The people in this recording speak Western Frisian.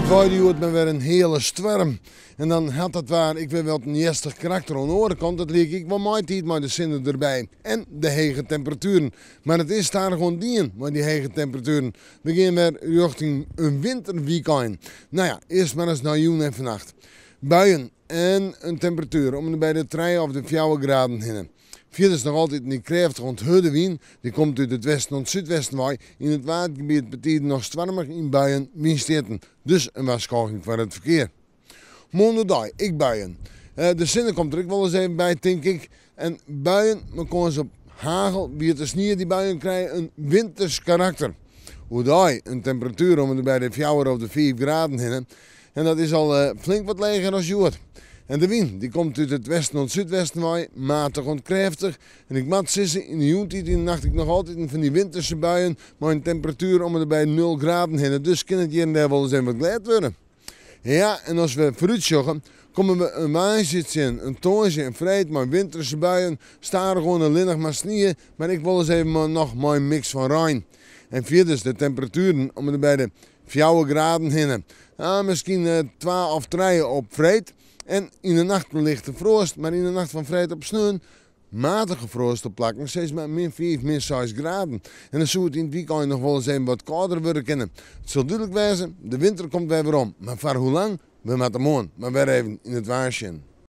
It waaide hjoed mar wer in hiele stoarm. En dan hat dat waar ek wer wat in hjerstich karakter. Oan de oare kant, it like ek wol maitiid mei de sinne derby en de hege temperatueren. Mar it is stadichoan dien mei dy hege temperatueren. We gean wer rjochting in winterwykein. No ja, earst mar ris nei jûn en fannacht. Buien en in temperatuer om en by de trije of de fjouwer graden hinne. Fierders noch altyd in krêftige oant hurde wyn. Dy komt út it westen oant súdwesten wei. Yn it Waadgebiet betiden noch stoarmich yn buien, wynstjitten. Dus in warskôging foar it ferkear. Moarn oerdei ek buien. De sinne komt der ek wolris even by, tink ik. En buien mei kâns op hagel, wiete snie. Dy buien krije in winters karakter. Oerdei in temperatuer om en by de fjouwer of de fiif graden hinne. En dat is al flink wat leger as hjoed. En de wyn dy komt út it westen oant súdwesten wei, matich oant krêftich. En ik moat sizze, yn de jûntiid yn de nacht ek noch altyd fan dy winterse buien mei in temperatuer om en by nul graden hinne. Dus kin it hjir en dêr wolris even wat glêd wurde. Ja, en as we foarút sjogge, komme we in woansdei tsjin, in tongersdei en freed mei winterse buien, stadichoan allinnich mar snie, mar ek wolris even noch mei in miks fan rein. En fierders de temperatueren om en by de fjouwer graden hinne. Ah, miskien twa of trije op freed. En yn de nacht in lichte froast, mar yn de nacht fan freed op sneon matige froast op plakken, sis mar min fiif, min seis graden. En dan soe it yn it wykein noch wolris even wat kâlder wurde kinne. It sil dúdlik wêze, de winter komt wer werom. Mar foar hoe lang? We moatte moarn mar wer even yn it waar sjen.